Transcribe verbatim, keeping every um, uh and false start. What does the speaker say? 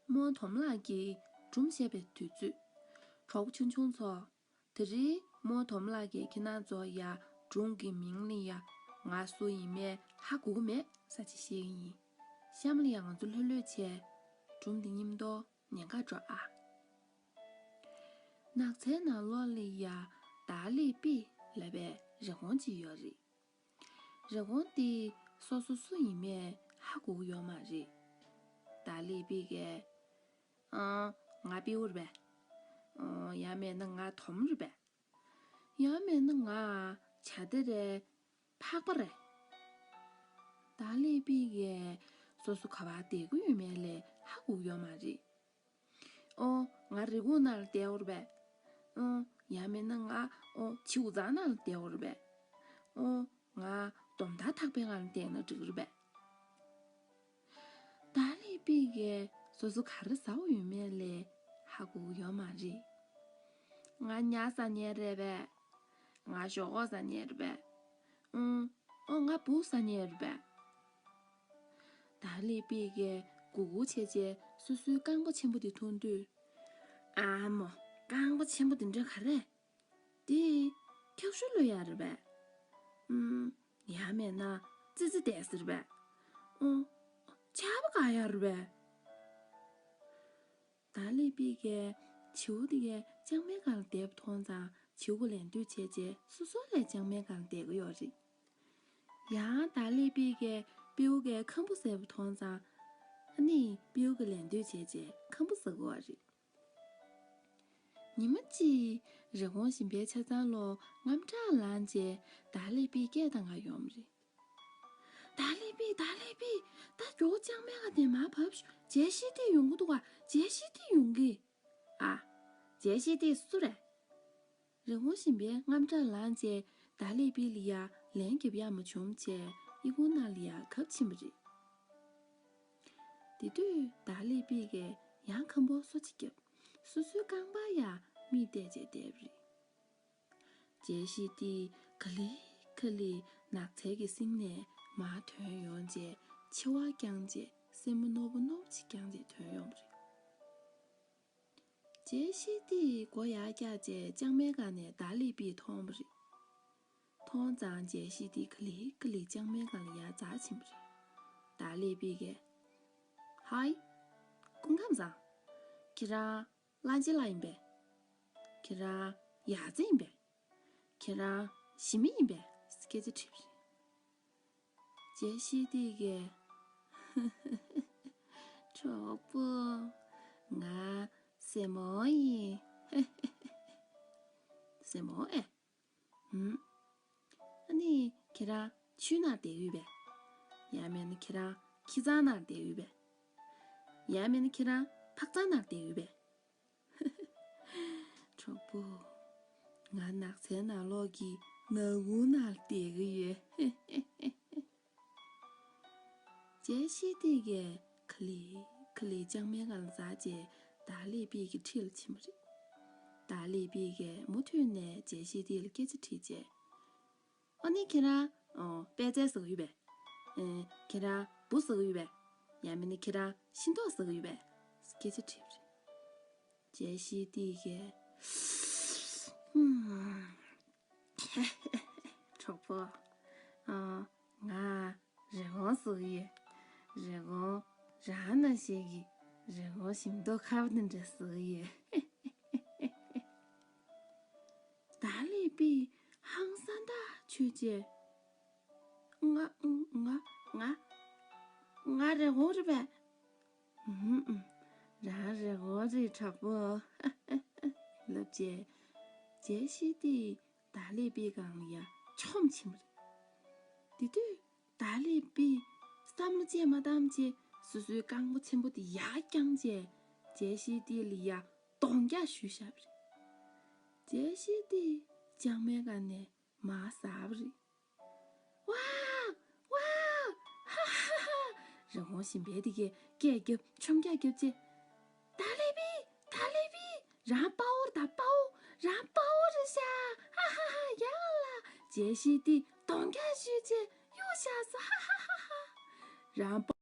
རྨོ་དོམ་ལགས་ཀྱིས་སྒྲུང་བཤད་པའི་དུས་ཚོད། གྲོགས་པོ་ཆུང་ཆུང་ཚོ། དེ་རིང་རྨོ་དོམ་ལགས་ཀྱིས་ཁྱེད་རང་ཚོ་ཡ་སྒྲུང་གི་མིང་ལ་ཡ་ང་སུ་ཡིན་མེད་ཧ་གོ་གི་མེད་ས་ཅིག་བཤད་ཀྱི་ཡིན། གཤམ་ལ་ཡ་ང་ཚོ་ལྷོད་ལྷོད་བྱས་སྒྲུང་འདི་མཉམ་དུ་ཉན་ག་འགྲོ་ཨ། ནགས་ཚལ་ནང་ལོགས་ལ་ཡ་དར་ལི་པི་ལབ་པའི་རི་བོང་ཅིག་ཡོད་རེད། རི་བོང་དེ་སོ་སོ་སུ་ཡིན་མེད་ཧ་གོ་གི་ཡོད་མ་རེད། དར་ལི་པི་གས། ཨང་། ང་སྤྲེའུ་རེད་པས། ཨང་། ཡང་མེད་ན་ང་དོམ་རེད་པས། ཡང་མེད་ན་ང་བྱ་དེ་རེད། ཕག་པ་རེད། དར་ལི་པི་གས་སོ་སོ་ག་པར་བསྡད་ཀྱི་ཡོད་མེད་ལ་ཧ་གོ་གི་ཡོད་མ་རེད། ཨོ། ང་རི་ཁུག་ནང་ལ་བསྡད་ཡོད་རེད་པས། ཨང་། ཡང་མིན་ན་ང་ཨོ་བྱིའུ་རྩྭ་ནང་ལ་བསྡད་ཡོད་རེད་པས། ཨོ། ང་དོམ་དར་ཐག་པའི་སྒང་ལ་བསྡད་ན་འགྲིག་རེད་པས། དར་ལི་པི་གས་སོ་སོ་ག་རེ་ཟ་འོ་ཡོད་མེད་ལ་ཧ་གོ་གི་ཡོད་མ་རེད། ང་ཉ་ཟ་མཁན་རེད་པས། ང་ཞོག་ཁོག་ཟ་མཁན་རེད་པས། ཨང་། ཨོ། ང་འབུ་ཟ་མཁན་རེད་པས། དར་ལི་པི་གས་གུག་གུག་བྱས་བྱས་སོ་སོའི་རྐང་པ་ཆེན་པོ་དེ་མཐོང་དུས། ཨ་མོ། རྐང་པ་ཆེན་པོ་དེ་འདྲ་ག་རེ། དེ་འཁྱག་ཤུ་ལོ་ཡ་རེད་པས། ཨུམ། ཡང་མེད་ན་ཙི་ཙི་ཏས་རེད་པས། ཨོ། ཆར་པ་ག་ཡ་རེད་པས། དར་ལི་པི་གས་བྱིའུ་དེ་གས་ལྕང་མའི་སྒང་ལ་བསྡད་པ་མཐོང་ཙང་བྱིའུ་ག་ལེན་འདོད་བྱས་བྱས་སོ་སོ་ལས་ལྕང་མའི་སྒང་ལ་བསྡད་ཀྱི་ཡོད་རེད། ཡང་དར་ལི་པི་གས་སྤྲེའུ་གས་ཁམ་བུ་ཟས་པ་མཐོང་ཙང་ཨ་ནི་སྤྲེའུ་ག་ལེན་འདོད་བྱས་བྱས་ཁམ་བུ་ཟ་གི་ཡོད་རེད། ཉི་མ་གཅིག་རི་བོང་ཞིམ་པའི་ཆ་ཚང་ལོ་དངངས་སྐྲག་ལངས་བྱས་དར་ལི་པི་སྐད་བཏང་ག་ཡོང་བ་རེད། དར་ལི་པི། དར་ལི་པི། ད་མགྱོགས་ལྕང་མའི་སྒང་ནས་མར་བབས་ཤོག་ཇེ་ཤི་ཏི་ཡོང་གི་འདུག་ག་ཇེ་ཤི་ཏི་ཡོང་གི་ཨ། ཇེ་ཤི་ཏི་སུ་རེད། རི་བོང་ཞིམ་པས་དངངས་སྐྲག་ལངས་བྱས་དར་ལི་པི་ལ་ཡ་ལན་རྒྱབ་ཡག་མ་བྱུང་བྱས་ཨི་ཁུང་ནང་ལ་ཡ་གབ་ཕྱིན་པ་རེད། དེ་དུས་དར་ལི་པི་གས་ཡང་ཁམ་བུ་སོ་གཅིག་བརྒྱབ། སོ་སོའི་རྐང་པར་ཡ་མིག་བལྟས་བྱས་བསྡད་པ་རེད། ཇེ་ཤི་ཏི་ག་ལེ་ག་ལེ་ནགས་ཚལ་གྱི་གསེང་ནས་མར་ཐོན་ཡོང་བྱས་མཆེ་བ་བརྐྱངས་བྱས་སེན་མོ་རྣོ་པོ་རྣོ་པོ་ཅིག་བརྐྱངས་བྱས་ཐོན་ཡོང་བ་རེད། ཇེ་ཤི་ཏི་མགོ་ཡར་བཀྱགས་བྱས་ལྕང་མའི་སྒང་ནས་དར་ལི་པི་མཐོང་བ་རེད། མཐོང་ཙང་ཇེ་ཤི་ཏི་ག་ལེ་ག་ལེ་ལྕང་མའི་སྒང་ལ་ཡར་འཛེགས་ཕྱིན་པ་རེད། དར་ལི་པི་གས། ཧའི། སྐུ་ཁམས་བཟང་། ཁྱེད་རང་གླང་ཆེན་ལགས་ཡིན་པས། ཁྱེད་རང་ཡ་མཚན་ཡིན་པས། ཁྱེད་རང་ཞི་མི་ཡིན་པས་སྐད་ཆ་དྲིས་པ་རེད། ཇེ་ཤི་ཏི་གས། གྲོགས་པོ། ང་སྲས་མོ་ཡིན། སྲས་མོ་ཨེ། ཧུམ། ཨ་ནི་ཁྱེད་རང་ཆུའི་ནང་བསྡད་ཡོད་པས། ཡང་མིན་ན་ཁྱེད་རང་ཁྱི་ཚང་ནང་བསྡད་ཡོད་པས། ཡང་མིན་ན་ཁྱེད་རང་ཕག་ཚང་ནང་བསྡད་ཡོད་པས། གྲོགས་པོ། ང་ནགས་ཚལ་ནང་ལོགས་ཀྱི་ནག་ཁུང་ནང་བསྡད་ཀྱི་ཡོད། ཇེ་ཤི་ཏི་གས་ག་ལེ་ག་ལེ་ལྕང་མའི་སྒང་ལ་འཛེགས་བྱས་དར་ལི་པི་གི་འཁྲིས་ལ་ཕྱིན་པ་རེད། དར་ལི་པི་གས་མུ་མཐུད་ནས་ཇེ་ཤི་ཏི་ལ་སྐད་ཆ་དྲིས་བྱས། ཨ་ནི་ཁྱེད་རང་ཨོ་པད་ཚལ་ཟ་གི་ཡོད་པས། ཨེ། ཁྱེད་རང་འབུ་ཟ་གི་ཡོད་པས། ཡང་མིན་ན་ཁྱེད་རང་ཤིང་ཏོག་ཟ་གི་ཡོད་པས། སྐད་ཆ་དྲིས་པ་རེད། ཇེ་ཤི་ཏི་གས། ཧུམ། གྲོགས་པོ། ཨ། ང་རི་བོང་ཟ་གི་ཡོད། རི་བོང་རང་ནང་བཞིན་གྱི་རི་བོང་ཞིམ་མདོག་ཁ་པོ་དེ་འདྲ་ཟ་གི་ཡོད། དར་ལི་པི་ཧང་སང་ཐག་ཆོད་བྱས། ང་ང་ང་ང་རི་བོང་རེད་པས། ཨུམ་ཨུམ། རང་རི་བོང་རེད་གྲོགས་པོ། ལབ་བྱས། ཇེ་ཤི་ཏི་དར་ལི་པིའི་སྒང་ལ་ཡར་མཆོངས་ཕྱིན་པ་རེད། དེ་དུས་དར་ལི་པི་བསམ་བློ་བཅས་མ་བཏང་བྱས་སོ་སོའི་རྐང་པ་ཆེན་པོ་དེ་ཡར་བརྐྱངས་བྱས་ཇེ་ཤི་ཏི་ལ་ཡར་གདོང་རྒྱག་གཞུས་བཞག་པ་རེད། ཇེ་ཤི་ཏི་ལྕང་མའི་སྒང་ནས་མར་ཟགས་པ་རེད། ཝའོ། ཝའོ། ཧ་ཧ་ཧ། རི་བོང་ཞིམ་པའི་དེ་གས་སྐད་རྒྱབ་མཆོང་རྒྱག་རྒྱབ་བྱས། དར་ལི་པི། དར་ལི་པི། རང་དཔའ་བོ་རེད་ད་དཔའ་བོ། རང་དཔའ་བོ་རེད་ཤག་ཧ་ཧ་ཧ། ཡ་ལ། ཇེ་ཤི་ཏི་གདོང་རྒྱག་གཞུས་བྱས་གཡུག་བཞག་སོང་། ཧ་ཧ་ཧ་ཧ། རང་དཔའ་